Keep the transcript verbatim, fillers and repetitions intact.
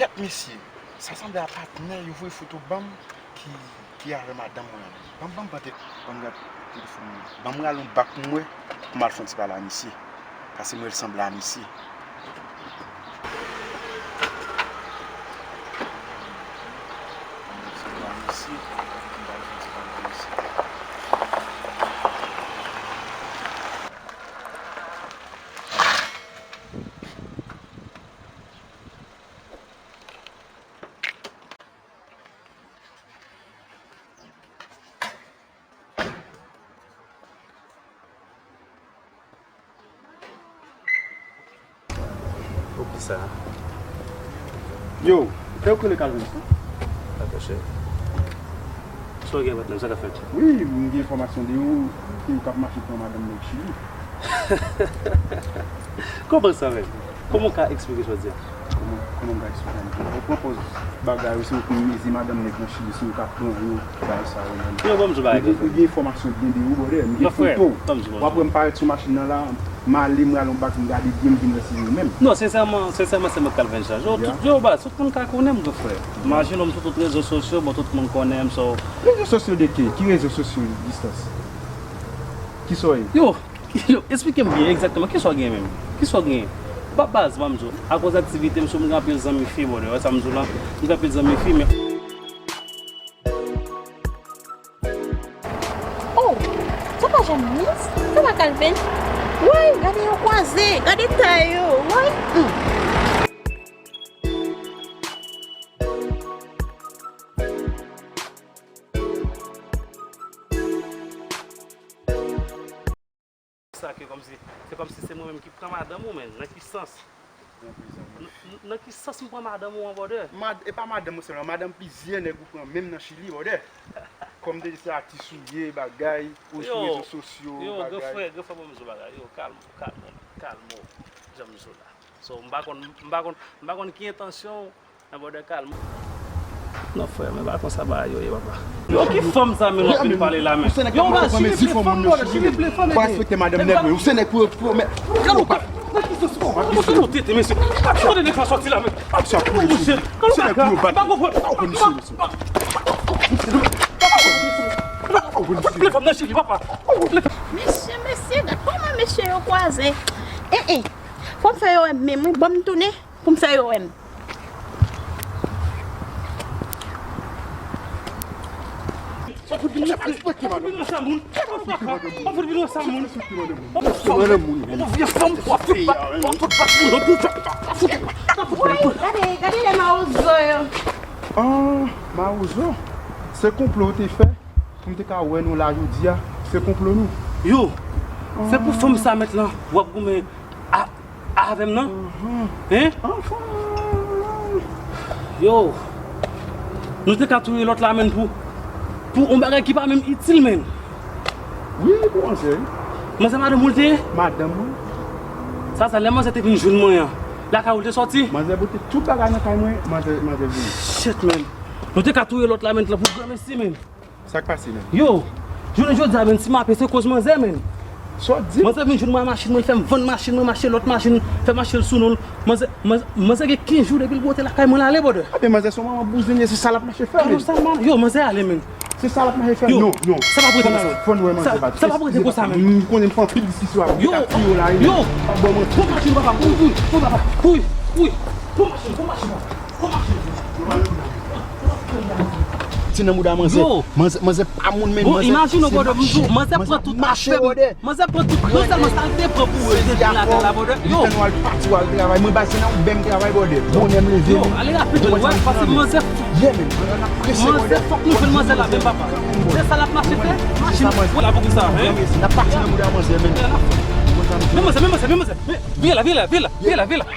Kèt mesye, sa sanble a patnè yo voye foto ban m ki, ki avè madanm mwen an. Ban m, ban m pran te-, ban m gad telefòn mwen. Ban m rale yon bak pou m wè, pou m al fè yon ti pale a misye. Paske m wè l sanble a misye. Ban m wè l sanble a misye. M pral fè yon ti pale a misye. Ou ki sa? Yo, se ou k rele Calvin, non? Dakò, chè. Sa w gen, patnè m, sa k ap fèt? Wi, m gen enfòmasyon de ou, ke ou k ap mache pran madanm nèg Chili. Kòman sa, menm? Kòman w ka eksplike sa w di a? Kòman, kòman m ka eksplike sa? Ou pran pòz bagay, ou se ou ki mezi madanm nèg nan Chili, se ou k ap pran yo, bagay sa yo, menm. Yo, ban m di w bagay, m gen, m gen enfòmasyon byen de ou, brother. M gen foto. W ap wè m parèt sou machin nan la, m ale, m rale yon bak, m gade byen, m vin wè se yo menm. Non, sensèman, sensèman, se mwen Calvin Jean. Yo, tout, yo, baz, tout moun ka konnen m, gran frè. Imajine w, m sou tout rezo sosyo, bon, tout moun konnen m, so. Rezo sosyo de ki? Ki rezo sosyo, Distans? Ki sa w ye? Yo, yo, eksplike m byen, egzakteman. Ki sa w gen menm? Ki sa w gen? Ba-, baz, ban m di w, akoz aktivite m, so, m gen anpil zanmi fi, brother. Wè sa m di w la? M gen anpil zanmi fi, men Oh, sa pa Janice? Sa pa Calvin? Woy, gade yo kwaze, gade tay yo, woy. Hmm. Sa ke kòmsi, se kòmsi se mwen menm ki pran madanm ou, men nan ki sans? Nan, nan, nan ki sans m pran madanm ou an, brother? Mad-, e pa madanm ou sèlman, madanm plizyè nèg ou pran menm nan Chili, brother. Kòm te di se atis ou ye, bagay, ou sou rezo sosyo, yo, bagay. Yo, gran frè, gran frè, ban m di w bagay. Yo, kalm, kalm, kalm, jan m di w la. So, m pa konn, m pa konn, m pa konn ki entansyon w, men brother, kalm. Non, frè, men pa konsa bagay yo ye, papa. Yo, ki fanm sa, men, w ap vin pale la, men? Yo, ba, chili ple fanm, brother, chili ple fanm, men. Ou pa respekte madanm nèg, men. Ou se nèg pou, pou, men. Gade w, nan ki sans, ou, ou se yon tete, mesye. Kote nèg sa sòti la, men? Ap sa pou mesye. Ou se nèg pou yo bat. M pa konprann. Ou konn misye, mesye. Ou konn misye. Mesye, mesye, gad kòman mesye yo kwaze. Eh, eh. Fò m fè yo wè m menm, wi. Ban m tounen pou m fè yo wè m. Ou fout vin wè sa moun. Ou fout vin wè sa moun. Ou fout vin wè sa moun. Ou vye fanm, w ap fout bat, w ap fout bat moun. Ou fout bat. Woy, gade, gade lè mawozo yo. Ah, mawozo. Se konplo yo te fè. Pou m te ka wè nou la jodi a, se konplo nou. Yo, se pou fanm sa mèt lan, w ap goumen a, avè m nan? Hein? Yo, nou te ka touye lòt la menm pou, pou yon bagay ki pa menm itil, menm. Wi, pou manzè, wi. Manzè madanm ou l te ye? Madanm mwen. Sa, sa, lè manzè te vin jwenn mwen an, lakay ou l te sòti? Manzè pote tout bagay nan kay mwen, manzè, manzè vini. Shit, menm. Nou te ka touye lòt la menm pou granmesi, menm. Sa k pase, menm? Yo, jounen jodi a, menm, si m ape, se koz manzè, menm. Sa w di? Manzè vin jwenn mwen ak machin mwen, l fè m vann machin mwen, m achte lòt machin, fè m achte l sou non l. Manzè, manzè, manzè gen kenz jou depi l bwote lakay mwen, l ale, brother. Ape manzè se yon manman bouzen ye, se sa l ap mache fè, menm. Yo, sa, yo, manzè ale, menm. Se sa l ap mache fè? Yo, non, non. Sa p ap rete konsa. Fò n wè manzè, sa p ap rete konsa, menm. M konnen m fè anpil diskisyon avè w. Yo, yo, pran machin, papa. Wi, wi, papa. Wi, wi. Pran machin, pran machin, papa. Pran machin. Ti nan mouda manzè. Yo. Manzè, manzè pa moun, men bon, manzè imajine w, brother, m di w, manzè pran tout afè m. Manzè pran tout, non sèlman sa l te pran pou yo, yo te vin lakay la, brother. Yo. Li fè nou al pati, w al travay. Mwen, baz, se nan Wout Bè m travay, brother. Bonè m leve. Yo, ale rapid, wi, paske manzè, yeah, man, manzè, fòk nou jwenn manzè la, menm, papa. Se sa l ap mache fè, machin, w la pou sa, hein? N ap pati nan mouda manzè, menm. Men manzè, men manzè, men manzè. Men, vire la, vire la, vire la, vire la, vire la.